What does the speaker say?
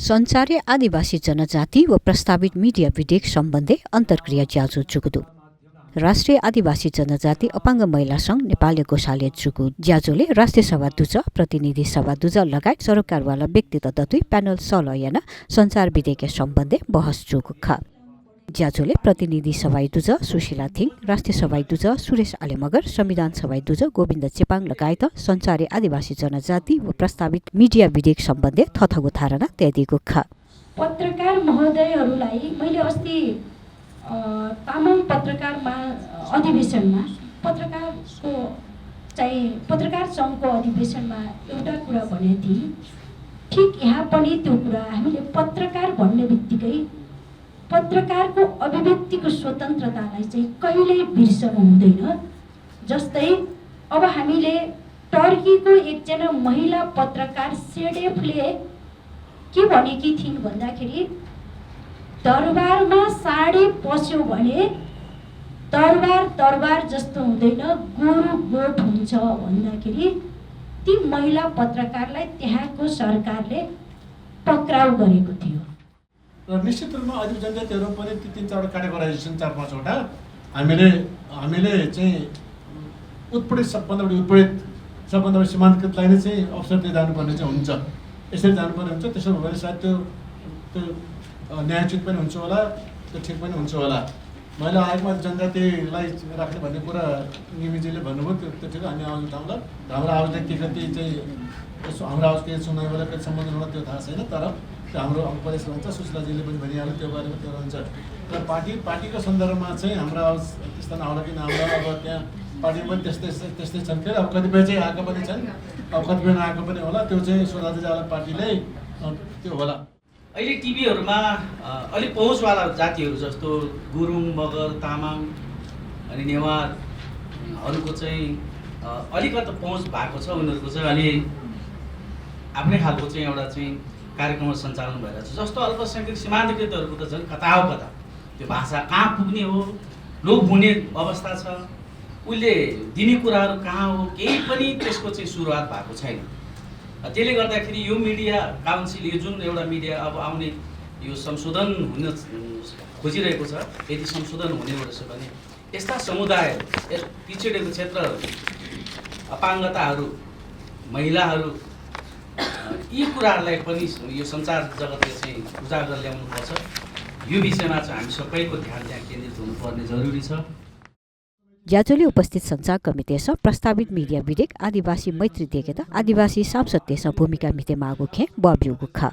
संचारी आदिवासी जनजाति व प्रस्तावित मिडिया विधेयक सम्बन्धी अन्तर्क्रिया ज्याजो चुकुदु राष्ट्रिय आदिवासी जनजाति अपाङ्ग महिला सङ्घ नेपाली गोसाले चुकु ज्याजोले राष्ट्रिय सभा दुज प्रतिनिधि सभा दुज लगायत सरकारवाला व्यक्ति तत्त्व प्यानल सलयन संचार विधेयक सम्बन्धी बहस चुकु ख ज्याजोले प्रतिनिधि सभा दुज सुशीला थिङ राष्ट्रिय सभा दुज सुरेश आलेमगर संविधान सभा दुज गोविन्द चेपाङ लगायत संचारी आदिवासी जनजाति व प्रस्तावित मिडिया विधेयक सम्बन्धी थथगो धारणा त्यादिएको ख पत्रकार महोदयहरूलाई मैले अस्ति तामाङ पत्रकारमा अधिवेशनमा पत्रकार सङ्घको अधिवेशनमा एउटा कुरा भनेको थिएँ। ठिक यहाँ पनि त्यो कुरा हामीले पत्रकार भन्ने बित्तिकै पत्रकारको अभिव्यक्तिको स्वतन्त्रतालाई चाहिँ कहिल्यै बिर्सनु हुँदैन। जस्तै अब हामीले टर्कीको एकजना महिला पत्रकार सेडेफले के भनेकी थिइन् भन्दाखेरि दरबारमा साडी पस्यो भने दरबार जस्तो हुँदैन, गोरु गोठ हुन्छ भन्दाखेरि ती महिला पत्रकारलाई त्यहाँको सरकारले पक्राउ गरेको थियो। र निश्चित रूपमा आदिवासी जनजातिहरू पनि ती 3-4 क्याटेगोराइजेसन 4-5वटा हामीले चाहिँ उत्पीडित सबभन्दा बढी सीमान्तकृतलाई नै चाहिँ अवसर दिएर जानुपर्ने चाहिँ हुन्छ। यसरी जानुपर्ने हुन्छ। त्यसो भयो भने सायद त्यो न्यायोचित पनि हुन्छ होला, त्यो ठिक पनि हुन्छ होला। महिला आयोगमा जनजातिलाई राख्ने भन्ने कुरा निमिजीले भन्नुभयो, त्यो ठिक हामी आवाज उठाउँला। हाम्रो आवाजले कति चाहिँ हाम्रो आवाज के सुनाइ होला कति सम्बन्ध होला त्यो थाहा छैन, तर त्यो हाम्रो उपदेश रहन्छ। सुशीलाजीले पनि भनिहाल्यो त्यो बारेमा, त्यो रहन्छ। र पार्टीको सन्दर्भमा चाहिँ हाम्रो आवाज त्यस्तो नहोला कि नहोला। अब त्यहाँ पार्टीमा पनि त्यस्तै छन् फेरि। अब कतिपय चाहिँ आएको पनि छन्, अब कतिपय नआएको पनि होला। त्यो चाहिँ सोधादै जाला पार्टीले त्यो होला। अहिले टिभीहरूमा अलिक पहुँचवाला जातिहरू जस्तो गुरुङ, मगर, तामाङ अनि नेवारहरूको चाहिँ अलिकति पहुँच भएको छ। उनीहरूको चाहिँ अलि आफ्नै खालको चाहिँ एउटा चाहिँ कार्यक्रम सञ्चालन भइरहेको छ। जस्तो अल्पसङ्ख्यक सीमान्तकृतहरूको त झन् कता हो कता त्यो भाषा कहाँ पुग्ने हो, लोप हुने अवस्था छ, उसले दिने कुराहरू कहाँ हो, केही पनि त्यसको चाहिँ सुरुवात भएको छैन। त्यसले गर्दाखेरि यो मिडिया काउन्सिल, यो जुन एउटा मिडिया अब आउने यो संशोधन हुन खोजिरहेको छ, यदि संशोधन हुने रहेछ भने यस्ता समुदाय, पिछडिएको क्षेत्रहरू, अपाङ्गताहरू, महिलाहरू, यी कुराहरूलाई पनि यो सञ्चार जगतले चाहिँ उजागर ल्याउनुपर्छ। यो विषयमा चाहिँ हामी सबैको ध्यान त्यहाँ केन्द्रित हुनुपर्ने जरुरी छ। ज्याजोले उपस्थित संचार कमिटीस प्रस्तावित मिडिया विधेयक आदिवासी मैत्री देखेता आदिवासी सांसद भूमिका मिते मागु खे बब्युगु ख